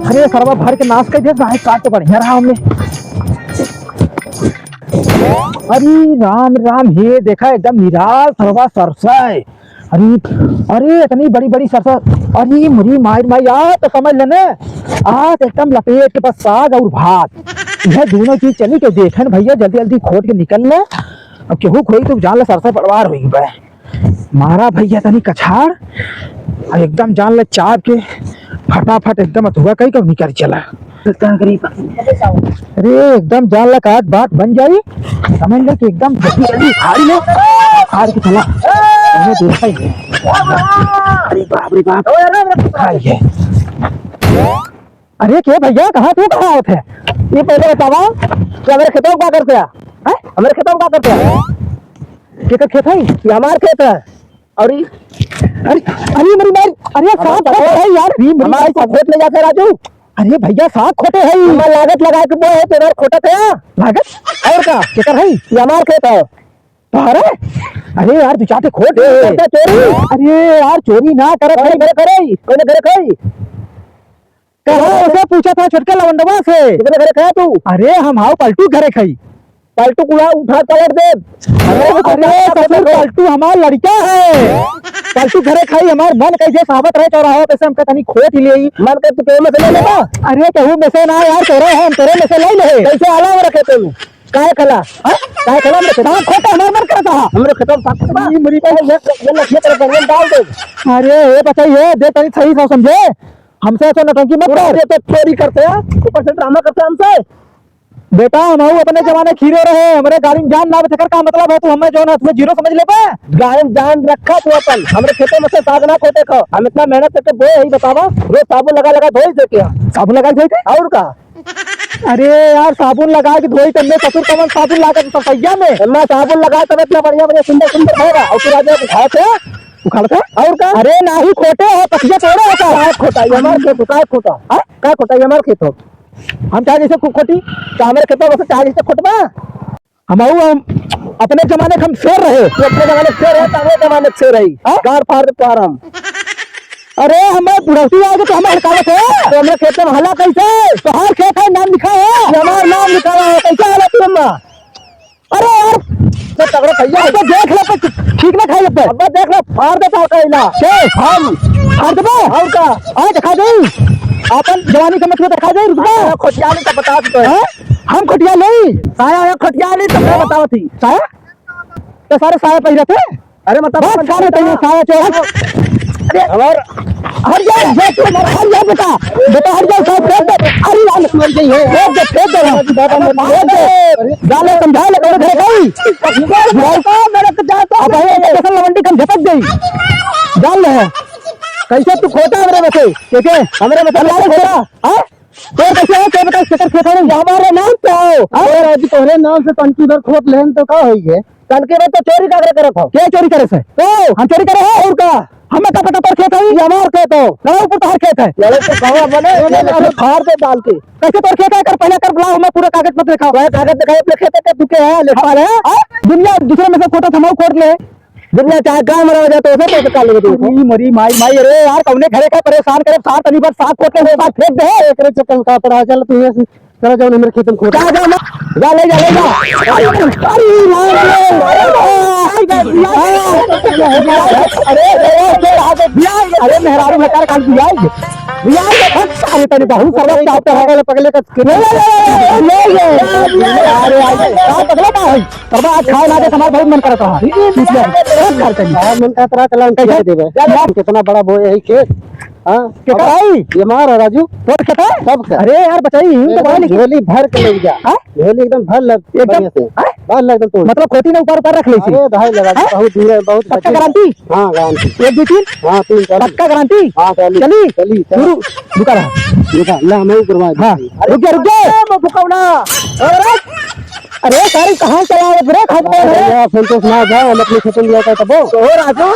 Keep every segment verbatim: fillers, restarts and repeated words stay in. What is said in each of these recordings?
अरे सरवा भर के नाश कर दे, गाय काट तो बढ़िया रहा हमने। अरे राम राम, हे देखा एकदम निराल सरवा सरसा है। अरे, अरे इतनी बड़ी बड़ी सरसा। अरे मुरी मार मार, आज तो समझ लेने, आज एकदम लपेट के बस साग और भात, यह दोनों चीज चली। तो देखन भैया जल्दी जल्दी खोट के निकल ले, अब केहू खोई तो जान ले सरसा पड़वार होई बे। मारा भैया तनी कछाड़, आ एकदम जान ले चाप के फटाफट एकदम अथुआ कई कब निकर चला। अरे एकदम जान ले का बात बन जाई, समझ ले कि एकदम जल्दी जल्दी उखाड़ ले, उखाड़ के चला। मैंने देखा ही है। अरे बाप रे बाप, उखाड़ ले। अरे के भैया, कहाँ तू कहाँ होत है? ये पहले बतावा कि हमरे खेतवा में का करते हैं? हैं? हमरे खेतवा में का करते हैं? केकर खेत है? ये हमार खेत है। और ई अरे, अरे, मरी मारी, अरे, हमार सांप खोटे है यार, अरे, मरी हमार मारी, सांप खोट ले जाते राजू। अरे भैया, सांप खोटे है। हमार लागत लगा के बोए है, तो हमार खोटत है। लागत? और का? केकर है? ये हमार खेत है। अरे, अरे यार, तू चाहते खोट ले। करता चोरी। अरे यार, चोरी ना करत कोने है। घरे करे? कोने घरे करे? कहाँ उसे पूछा था छोटका लवंडवा से? कितने घरे खाया तू? अरे हम हाउ पलटू घरे खाई। पलटू कुला उठा पलट दे। अरे, अरे ससुर, पलटू हमार लड़का है। पलटू घरे खाई, हमार मन कैसे सावत रहे चौराहा पे से हमका तनी खोट ही ले। मन के तू केहू में से ले लेबा? अरे केहू में से ना यार, तोरे है, हम तोरे में से ले ले। कैसे आला में रखे तू? काहे खला? हाँ? काहे खला में रखे? सांप खोटे हमार मन करता है। हमरे खेतवा में सांप खोटे बा? ई मुरी का ये, ये लठिया तरफ डाल दे। अरे ए बचाई, ये दे तनी सही से समझे। हमसे ऐसे नौटंकी मत कर। ये तो चोरी करते हैं, ऊपर से ड्रामा करते हैं हमसे। बेटा, हम हऊ अपने जमाने खीरो रहे, हमरे गाड़ी में जान ना बचकर का मतलब है, तू हमें जो ना, तुम्हें जीरो समझ लेबे? गाड़ी में जान रखा तू अपन, हमरे खेतों में से साग ना खोटे खाओ, हम इतना मेहनत करके बोए ही बतावा, रोज साबुन लगा लगा धोई देते हैं। साबुन लगा के धोई थे? और का? अरे यार, साबुन लगा के धोई तब में ससुर कमन साबुन लगा के सफैया में? अम्मा साबुन लगा तब इतना बढ़िया बढ़िया सुंदर सुंदर होगा, और तू राजा उठाते हैं? उखाड़ते हैं? और का? अरे नाही खोटे हो, पतिया तोड़े हो का? का खोटा? ये हमार खेत हो, का खोटा? हाँ? का खोटा? ये हमार खेत हो। हम चाहे जैसे खु-, खोटी, तो हमरे खेतवा में से चाहे जैसे खोटबा। हम आऊ, हम अपने जमाने के हम शेर रहे। तू अपने जमाने के शेर है, तो हमरे जमाने के शेर है। हाँ? गाड़ फाड़ दे तोहार हम। अरे, हमें बुढ़ौती आ गई तो हमें हड़कावत है। तो हमरे खेत में हला कैसे? तोहार खेत है, नाम लिखा है। ये हमार नाम लिखा है, कैसे हला तू अम्मा? अरे यार, तो तगड़ा भैया है। अब तो देख ले, पर ठीक ना खाई अब। अब देख ले, फाड़ दे तो कहीं ना। के? हम। फाड़ देबे? और का? हाँ, दिखा दे। अपन जवानी का मतलब दिखा दे, रुतबा। हाँ, खोटिया नहीं तो बता दो। हाँ? हम खोटिया नहीं। साया है खोटिया नहीं, तो मैं बताओ थी। साया? तो सारे साया पहिरे थे? अरे मतलब बस अपन सारे तैयो साया चोर। अरे, और हट जा, हट जा, तू हट जा बेटा। बेटा हट जा, साहब, फेंक दे। अरे यार, मर गई है। फेंक दे, फेंक दे, फेंक दे। जाले समझा ले, कौन घरे गई? मेरे को जाता अब है, ये कैसे लवंडी कम झपक गई। जान ले। कैसे तू खोटा हमरे में से? ठीक है? हमरे में से लाल खोटा। हाँ? तोर कैसे है? क्या बता, केकर खेत है? ये हमारे नाम पे हो। हाँ? और आज तोहरे नाम से तनकी भर खोट लेन तो का होई है? तनकी भर तो चोरी का करे करत हो? के चोरी करे से? तो हम चोरी करे हो और का? हमें का पता तोर खेत है? ये हमार खेत हो। लड़ाऊ पर तोहर खेत है। लड़ाऊ पर कहो बने, ये अरे, अरे, फाड़ दे डाल के। कैसे तोर खेत है? कर पहले कर बुलाओ, हमें पूरा कागज पत्र दिखाओ। वह कागज दिखाओ अपने खेत के, तू के है, लेखपाल है? हाँ? दुनिया दूसरे में से खोटा थमाओ, खोट ले। दुनिया चाहे गाँव में रह जाए, तो उसे तो कर लेंगे, देखो। अरे, मरी माई, माई, अरे यार, कौने घरे का परेशान करे, सार तनी भर साग खोट के हो, साग फेंक दे। एकरे चक्कर में का पड़ा, चल तू यहाँ से, चला जाओ ना मेरे खेत में खोट। जा, जा, जा, जा, ले जा, ले जा। अरे, अरे, अरे, अरे, अरे, अरे, मेहरारू बेकार काल की आएगी। अरे, तनी बहुत सरस चाहता है। पगले, पगले का ले, ले, ले, ले, ले, ले, ले। अरे, अरे, का पगला का है? तब आज खाए लागे, हमार बहुत मन करत रहा। इसलिए बहुत करते हैं। और मन करत रहा, चला, हम कैसे देवे? कितना बड़ा बोए है खेत। हाँ? के अब भाई? ये मार है, राजू। तोर खेत है? सब खेत। अरे यार, बचाई, यूं तो एकदम भाई, लेकिन झोली भर के ले जा। हाँ? झोली एकदम भर ले, एकदम, बढ़िया से। हाँ? भर ले एकदम तोड़। मतलब खोटी ना ऊपर ऊपर रख ले छी। अरे भाई, लगा, हाँ? बहुत दूर है, बहुत पक्का नजदीक है। गारंटी? हाँ, गारंटी। एक, दो, तीन? हाँ, तीन, चलो। पक्का गारंटी? हाँ, चली। चली? चली, चलो। शुरू। रुका रहा। रुका, मैं ही करवा देता हूँ। हाँ, रुक जा, रुक जा। अरे, मैं भुकाऊ ना। अरे, अरे, सारी कहाँ चला है? ब्रेक हट गया अरे है। यार, संतोष ना जाओ, हम अपने खेतन गया था तबो। तो हो राजू,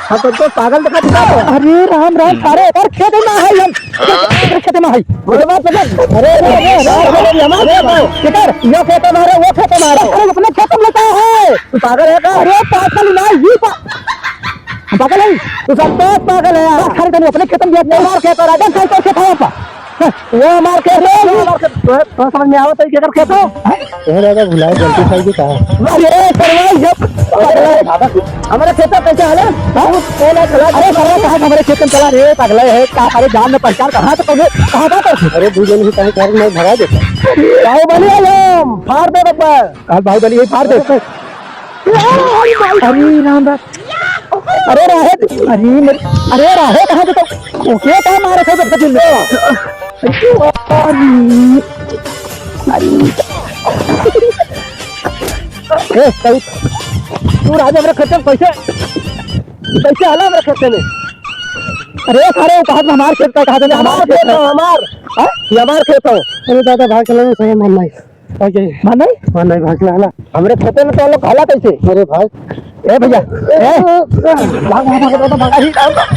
हम संतोष पागल दिखा दिखा तो। अरे राम राम, सारे एकर खेत में है हम। एकर खेत में है। अरे बाप रे, अरे, अरे, अरे, अरे, अरे, हमारे खेत में। किधर? यो खेत हमारे, वो खेत हमारे। अरे, अपने खेत में लेता है। तू पागल है का? अरे, पागल ना, ये पा-, पागल है। तू संतोष पागल है यार। अरे, तू अपने खेत में गया, हमारे खेत पर आ जा, संतोष खेत है आपका। वो हमार खेत है, वो हमार खेत। तोहे, तोहे समझ में आवत है कि एकर खेत है? तोहे दादा भुलाए गलती से कि कहा? अरे सरवा, ये हमरे खेत में कैसे आला? हाँ? अरे सरवा, कहाँ हमरे खेत में चला रे, पगला है, का, अरे जान में पहचान, कहाँ से पहले, कहाँ का तो? अरे दू जन ही कहीं घर में भगा देता। बाहुबली आलम, फाड़ दे बब्बर। कहाँ बाहुबली है, फाड़ दे। अरे राम राम। अरे राहे, अरे मेरे, अरे राहे कहाँ से तो, ओके कहाँ मारे थे जब तक जिंदा? अरे, अरे। ए, तू, तू राजा मेरे खेत में कैसे, कैसे आला मेरे खेत में? अरे सारे वो कहा था हमार खेत का, कहा था हमार खेत है, हमार। हाँ? ये हमार खेत है। अरे दादा भाग चला, सही मानना है। ओके। मान नहीं? मान नहीं, भाग चला, हला। हमरे खेते में तो लोग हला कैसे? अरे भाई। ए भैया, ए। भाग, भाग, भाग, भाग, भाग, भाग।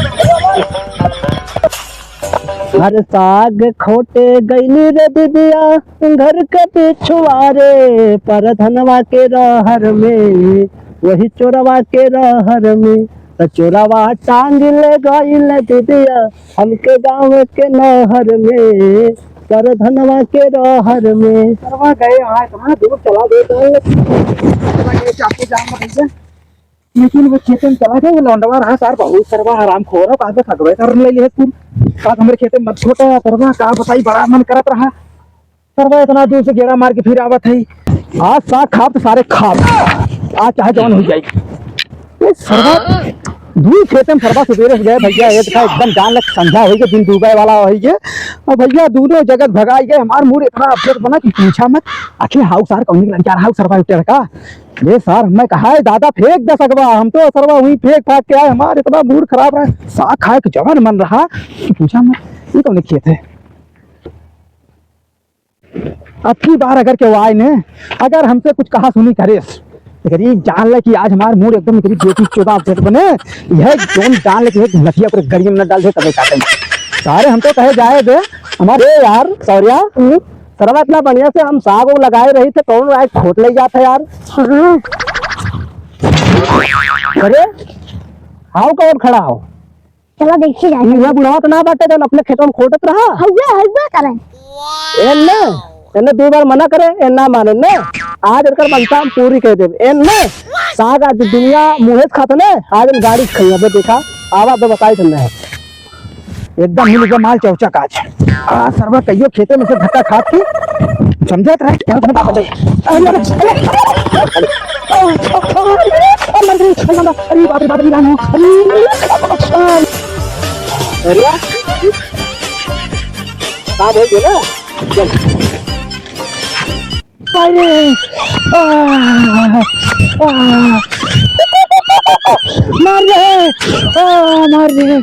अरे साग खोटे गइनी रे दीदिया, घर के पिछुआरे, परधनवा के रहर में, वही चोरवा के रहर में। त चोरवा टांग ले गइल दीदिया, हमके गाँव के नहर में, परधनवा के रहर में। सरवा गए, हाँ, इतना दूर चला गए, तो चला गए, चाकू जाम भैया। लेकिन वो खेते में चला गए, वो लौंडवा रहा सार, बहुत सरवा हरामखोर है, कहाँ से फगवे कर ले लिए तू। का हमरे खेते में मत खोटा, सरवा, का बताई, बड़ा मन करत रहा। सरवा इतना दूर से गेड़ा मार के फिर आवत है। आज साग खाब तो सारे खाब। आज चाहे जौन हो जाए। ये सरवा दू खेते में सरवा सुबेरे से गए भैया, ये देखा एकदम जान लग संझा होइगे, दिन डूबे वाला होइगे। और भैया दोनों जगह भगाई गए, हमार मूड इतना अपसेट बना कि पूछा मत। आखिर हाउ सार कौन लड़का रहा, हाउ सरवा उठे लड़का। ये सार मैं कहा है दादा फेंक दे सकवा, हम तो सरवा वहीं फेंक फाक के आए, हमार इतना मूड खराब रहा, साग खाए के जवन मन रहा कि पूछा मत। ये कौन खेत है? अब की बार अगर केहू आए ने, अगर हमसे कुछ कहा सुनी करेस, अगर ये जान ले कि आज हमार मूड एकदम, तेरी बेटी चोदा अपसेट बने, यह जोन जान ले कि एक नथिया पर गड़ी में न डाल दे, तबे काटे। सारे हम तो कहे जाए दे, हमारे ए यार, सौर्या, हम्म? सरवा इतना बढ़िया से हम साग वो लगाए रही थे, कौन आए खोट ले जाता यार? हाँ। अरे, हाउ कौन खड़ा हो? चला देखी जाए। ई हुआ बुढ़वा तो ना बाटे जौन अपने खेतवा में खोटत रहा। हउवे, हउवे करे। एन ने, एन ने दो बार मना करे, एन ना माने ने। आज एकर मनसा हम पूरी कर देब। एन ने, साग आज दुनिया मुँहे से खात ने, आज हम गाड़ी से खइबे। अबे देखा, आवा अबे बताई तुमने। एकदम मिल गया माल चौचक आज। आ, सरवा कहियो खेते में से धक्का खा के समझत रहे, क्या बता दे। अरे, अरे, अरे, अरे, अरे, अरे, अरे, बाप रे, बाप रे, राम हो। अरे, अरे, काम हो गया ना? चल। अरे, आ, आ, मार रे, आ, मार रे।